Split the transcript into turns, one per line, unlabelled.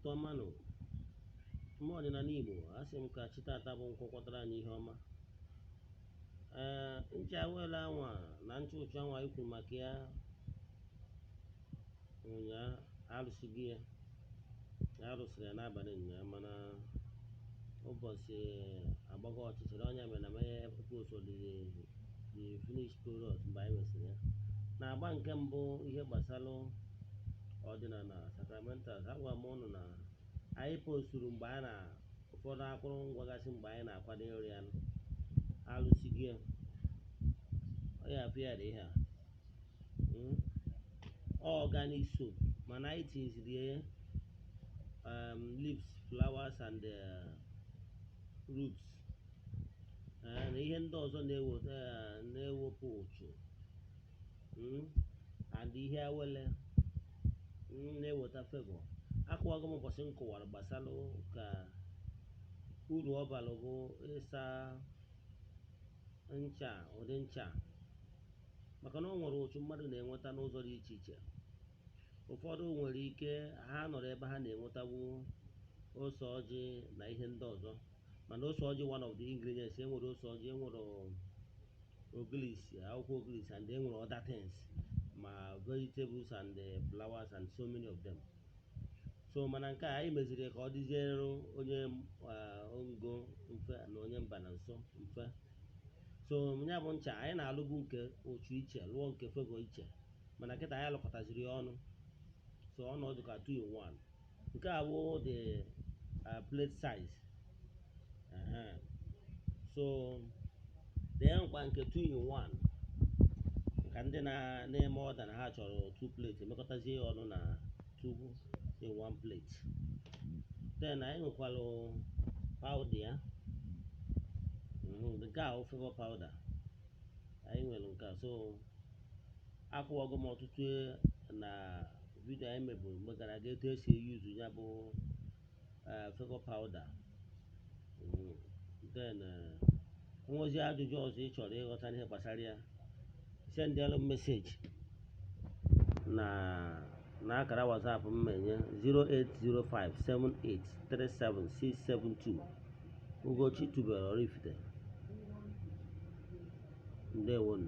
Ụtụtụ ọma nụ. Ụmụ ọdịnala Igbo, asị m ka chi tata bụ nkwọ kwọtara anyị ihe ọma. Ee, ncha awele anwa na ncha ụchụ anwa anyị kwuru maka ya ụnyaa, arụsịghị ya. Arụsịrị ya n'abalị ụnyaa, mana ụbọchị agbago ọchịchịrị ọnya mere na mee post the finished product mgbe anyị mesịrị ya. Na-agba nke mbụ, ihe gbasara ọdịnala sacramentals, agwara m ụnụ na anyị posturu mgbe a na ụfọdụ akụrụngwa gasị mgbe anyị na-akwado ịrụ ya. Alụsigo ya, ọ ya afụ ya dị ihe a. Organic soap, mana anyị tinyeziri ya leaves, flowers and roots na ihe ndị ọzọ na-ewepụ ụchụ and ihe awele na-eweta favor. Akụwago m ụbọchị m kụwara gbasara ka uru ọ bara bụ ịsa ncha, ụdị ncha, maka na ọ nwere ụchụ mmadụ na-enweta n'ụzọ dị iche iche. Ụfọdụ nwere ike ha nọrọ ebe ha na-enwetawu ose ọjị na ihe ndị ọzọ, mana ose ọjị, one of the ingredients, enwere ose ọjị, enwere ogilisi, akwụkwọ ogilisi, and enwere other things, ma vegetables and flowers and so many of them. So mana nke a anyị meziri ka ọ dịziere onye ngo mfe na onye mba na nso mfe. So ya bụ ncha anyị na-alụbu nke ụchụ iche, lụọ nke favor iche, mana kịta anyị alụkọtaziri ya ọnụ, so ọnọdụ ka 2 in 1. Nke a bụ the plate size. So dee nkwa nke 2 in 1 ka ndị na-eme ọda na ha chọrọ 2 plate, emekọtazie ya ọnụ na 2 in 1 plate. Then anyị nwekwara powder ya. Nke a wụ favor powder anyị nwere nke a. So akụwago m ọtụtụ na video anyị meburu mgbe gara aga etu esi eyuzu ya bụ favor powder. Then nwezi ajụjụ ọzọ ị chọrọ ịghọta n'ihe gbasara ya, sendịalụ m message na akara WhatsApp m menye 08057837672. Ugochi tubelu Oraifite. Ndewonu.